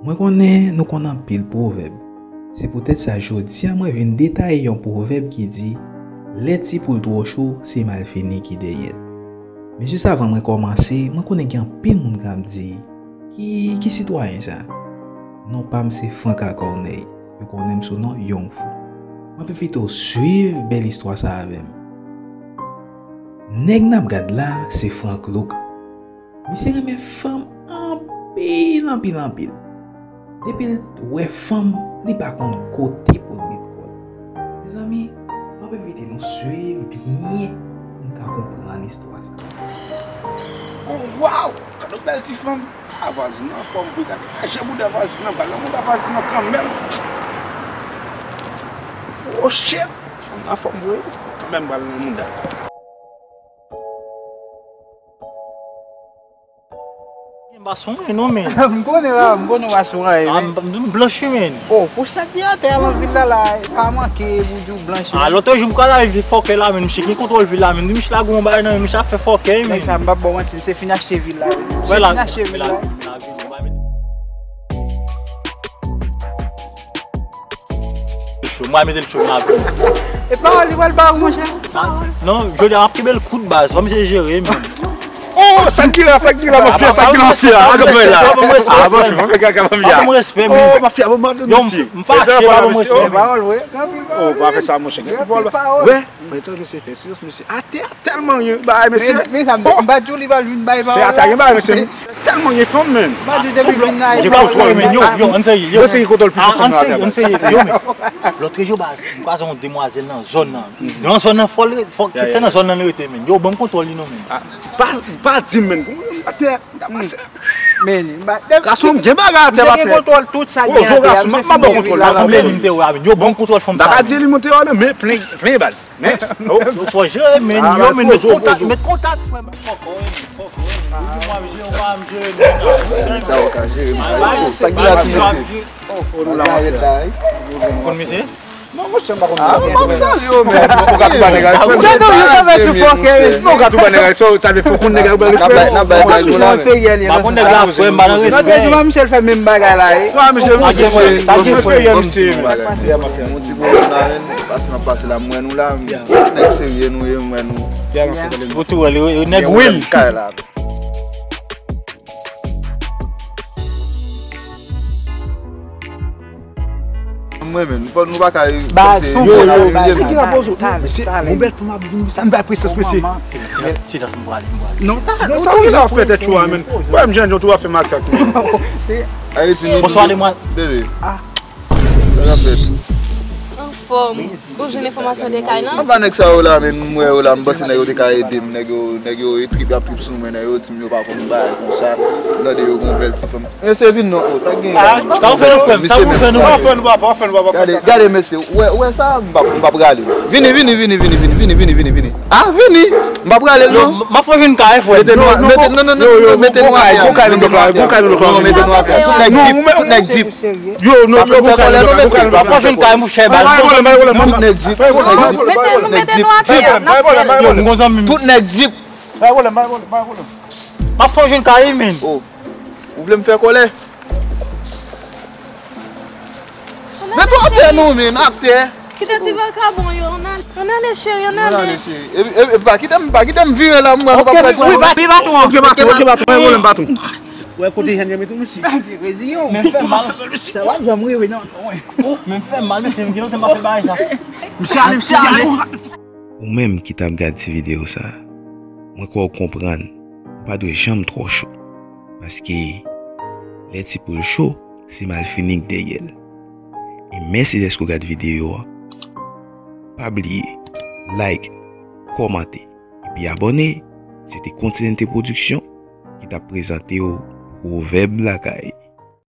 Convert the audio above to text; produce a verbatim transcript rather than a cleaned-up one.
Mwen konnen nou konn anpil pwovèb. Se poutèt sa jodi a mwen vin detaye yon pwovèb ki di, lè ti poul twò cho, se malfini ki dèyè l. Men jis avan mwen kòmanse, mwen konnen gen anpil moun k ap di, ki, ki sitwayen sa? Non pa m se Franck Corneille. Yo konnen m sou non Young Fou. M ap envite w swiv bèl istwa sa avè m. Nèg n ap gad la, se Franck Look. Misye renmen fanm anpil, anpil, anpil. Depi l wè fanm, li pa konn kote pou l met kò l. Mezanmi, m ap envite nou swiv byen pou n ka konprann istwa sa. Oh, waw! Gade yon bèl ti fanm. Ah, vwazin nan anfòm vre, gade lajè bouda vwazin nan, bal nan mouda vwazin nan kanmenm. Oh shit, fanm nan anfòm vre, kanmenm bal nan mouda. M pa sonje non, men. M konnen la, m konnen w pa sonje, men. M blanchi, men. Oh, pou sa ki atè a nan vil la, la, pa manke pou di w blanchi. Ah, lòt jou m kwè la vi fòkè la, men misye gen kontwòl vil la, men misye la gon bagay nan, misye ap fè fòkè, men. Nèg sa, m p ap ba w manti, li te fin achte vil la. Li te fin achte vil la. Cho, mwen mete l cho nan avi. E pawòl li pral ba ou, monchè. Non, jodi a m ap kenbe l kout baz, fò misye jere, men. Oh, sa k gen la, sa k gen la, mafya, sa k gen la, mafya. Agan bay la. Ah, mafya, mafya, mafya, mafya. Mafya, bon, mafya, mesye. M fache, pa bon, mesye. Oh, pa fè sa, monchè. Gen pawòl. Wè, mwen tande se fè silans, mesye. Atè a tèlman gen bagay, mesye. Men, men sa, m pa di w li pral vin bay pawòl la. Se atè a gen bagay, mesye. Tèlman gen fanm, men. M pa di w depi vin la, gen kontwòl, men. Yo, yo, ann serye, yo. Yo, se ki kontwòl pi fò fanm nan atè a. Ann serye, yo, men. Lòt jou, baz, m kwaze yon demwazèl nan zòn nan. Nan zòn nan, fò l, fò, se nan zòn nan li rete, men. Yo, ban m kontwòl li non, men. Ah, pa, pa di m, men. Atè, m ta pase. Men, m pa, gason, m gen bagay atè, m ap fè. Kontwòl tout sa gen atè a, gason, m ap ba w kontwòl la. Gason, m te wè a, men. Yo, ban m kontwòl fanm sa. M ta ka di li monte yo, non, men plen, plen baz. Men, oh, yo fò jere, men, yo, men, met kontak, met kontak, frè m. Fòk, fòk, fòk. Ou di mwen m jere, ou pa m jere, men. Sa ou ka jere, men. Sa ki la ti mesye. Oh, nou la, mafya. Konn misye? Non, monchè, m pa konn. Ah, m ap salye w, men. Ou ka tou ba nèg la respè. Gade w, yo ka fè sou fòkè, men. Non, ou ka tou ba nèg la respè, sa vle fè w konn nèg la ou ba respè. N ap bay, n ap bay, bay, bay. M pa konn nèg la, frè m, m pa nan respè. Lòt jou, m ap Michel fè menm bagay la, wi. Wa, Michel, Michel, Michel, Michel. Yon ti pwoblèm la, men. Pase m ap pase la, m wè nou la, men. Nèg serye nou ye, m wè nou. Ou tou wè, nèg Will. Kay la. Mwen menm, nou pa, nou pa ka, kòmsi, yo, yo, yo, sa ki la pozo? Mesye, yon bèl fanm ap vin, sa n bay presans, mesye. Silans, silans, m prale, m prale. Non, non, sa ki la ap fè tèt yo a, men. Wè, m jwenn yon tou ap fè makak, men. Ayiti, nou, bebe. Ah. Sa k ap fèt? Anfòm. Bon, jwenn enfòmasyon de kay lan? Apa nèg sa yo la, men, m wè yo la, m panse nèg yo te ka ede m, nèg yo, nèg yo e trip, y ap trip sou mwen, nèg yo di m yo pa konn bagay konsa, m tande yo gon bèl ti fanm. Mesye vin non, oh, sa k gen la? Sa w fè nou, frè m? Sa w fè nou? Sa w fè nou, papa? W fè nou, papa? Gade, gade, mesye, w wè, w wè sa, m p ap, m p ap rale. Vini, vini, vini. Ah, vini. M p ap rale l non. M ap fè vin kay, frè. Mete nou, mete, non, non, non, non, mete nou atè. Gon kay, gon kay, gon kay, gon kay. Non, mete nou atè. Tout nèg dip, tout nèg dip. Yo, non, yo, gon kay, gon kay, gon kay. M ap fè vin kay, mouchè, baz. Tout nèg dip, tout nèg dip, tout nèg dip. Yo, m gon zanmi m. Tout nèg dip. M ap fè vin kay, men. Oh. Ou vle m fè kòlè? Met ou atè non, men, atè. Kite ti vakabon yo, ann al-, ann ale, cheri, ann ale. Ann ale, cheri. E, e, e, pa kite m, pa kite m vire la, mwen, nou pa pèdi. Wi, baton, wi, baton, wi, baton, wi, baton. Wè kote jèn yo mete w, mesye. Men fè mal. Sa va janm rive, non. Oh, men fè mal, mesye, m gen lontan m pa fè bagay sa. Misye ale, misye ale. Ou menm ki t ap gad ti videyo sa, mwen kwè w konprann, ou pa dwe janm twò cho. Paske lè ti poul cho, se malfini k dèyè l. E mèsi dèske w gad videyo a. Pa bliye, like, kòmante, epi abòne. Se te Continente Production ki t ap prezante w Pwovèb Lakay.